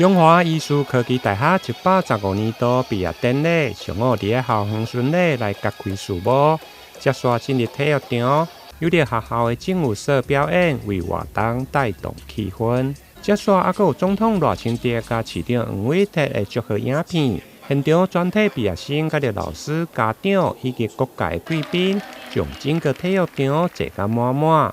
中華醫事科技大學115年度畢業典禮，上午佇咧校園巡禮來揭開序幕，接續進入體育場，由著學校的正舞社表演，為活動帶動氣氛。接續猶閣有總統賴清德佮市長黃偉哲的祝賀影片，現場全體畢業生佮著老師、家長以及各界貴賓，將整個體育場坐甲滿滿。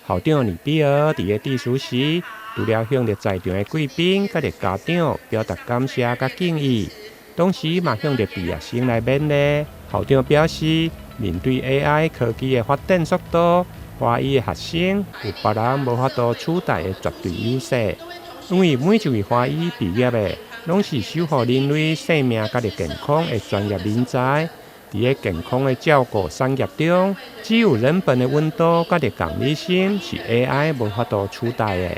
校長李碧娥佇咧致辭時，除了向著在場的貴賓佮著家長表達感謝佮敬意，同時嘛向著畢業生來勉勵。校長表示，面對 AI 科技的發展速度，華醫的學生有別人無法度取代的絕對優勢，因為每一位華醫畢業的，攏是守護人類生命佮著健康的專業人才。佇咧健康的照顧產業中，只有人本的溫度佮著同理心是 AI 無法度取代的。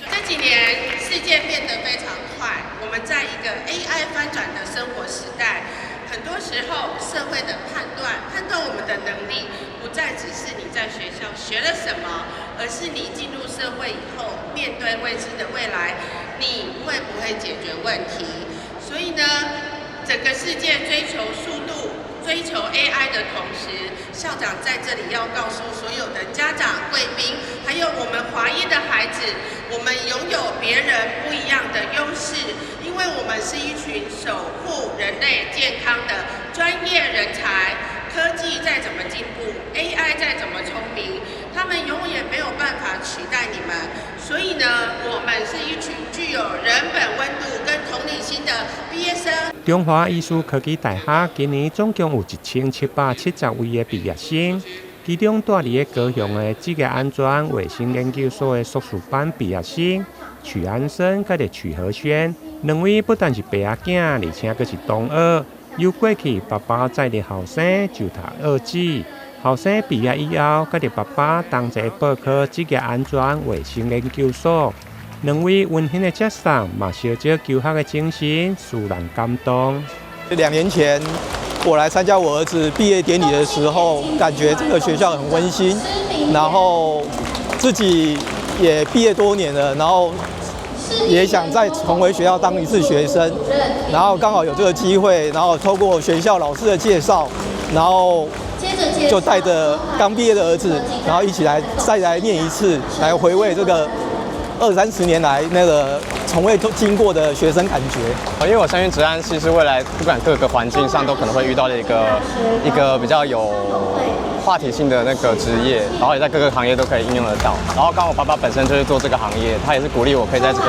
這幾年世界變得非常快，我們在一個 AI 翻轉的生活時代，很多時候社會的判斷，判斷我們的能力，不再只是你在學校學了什麼，而是你進入社會以後，面對未知的未來，你會不會解決問題？所以呢，整個世界追求速度，追求 AI 的同時，校長在這裡要告訴所有的家長、貴賓，還有我們華醫的孩子，我們擁有別人不一樣的優勢，因為我們是一群守護人類健康的專業人才。科技再怎麼進步，AI 再怎麼聰明，他們永遠沒有辦法取代你們。所以呢，我們是一群具有人本溫度跟同理心的畢業生。中華醫事科技大學今年總共有1770位的畢業生，其中蹛佇咧高雄的職業安全衛生研究所的碩士班畢業生許安生佮著許和軒兩位不但是爸仔囝，而且閣是同學。由過去爸爸載著後生就讀二技，後生畢業以後，佮著爸爸同齊報考職業安全衛生研究所。兩位溫馨的接送，嘛相少求學的精神，使人感動。 2年前我來參加我兒子畢業典禮的時候，感覺這個學校很溫馨，然後自己也畢業多年了，然後也想再重回學校當一次學生，然後剛好有這個機會，然後透過學校老師的介紹，然後就帶着剛畢業的兒子，然後一起來再來念一次，來回味這個二三十年來那個從未經過的學生感覺。因為我相信職安系是未來不管各個環境上都可能會遇到的一個比較有話題性的那個職業，然後也在各個行業都可以應用得到。然後剛好我爸爸本身就是做這個行業，他也是鼓勵我可以在這個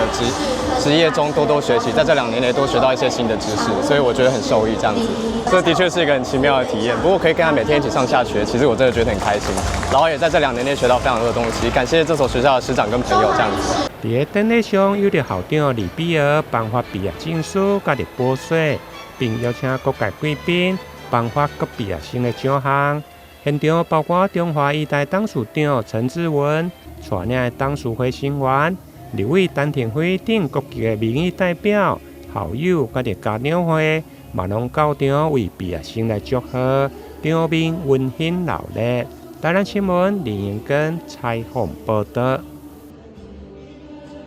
職業中多多學習，在這2年內多學到一些新的知識，所以我覺得很受益這樣子。這的確是一個很奇妙的體驗。不過可以跟他每天一起上下學，其實我真的覺得很開心。然後也在這兩年內學到非常多的東西，感謝這所學校的師長跟朋友這樣子。佇咧典禮上，由著校長李碧娥頒發畢業證書佮著寶綴，並邀請各界貴賓頒發各畢業生的獎項。現場包括中華醫大董事長陳志文、帶領的董事會成員、立委陳亭妃等各級的民意代表、校友佮著家長會，嘛攏到場為畢業生來祝賀，場面溫馨熱鬧。台南新聞林英根採訪報導。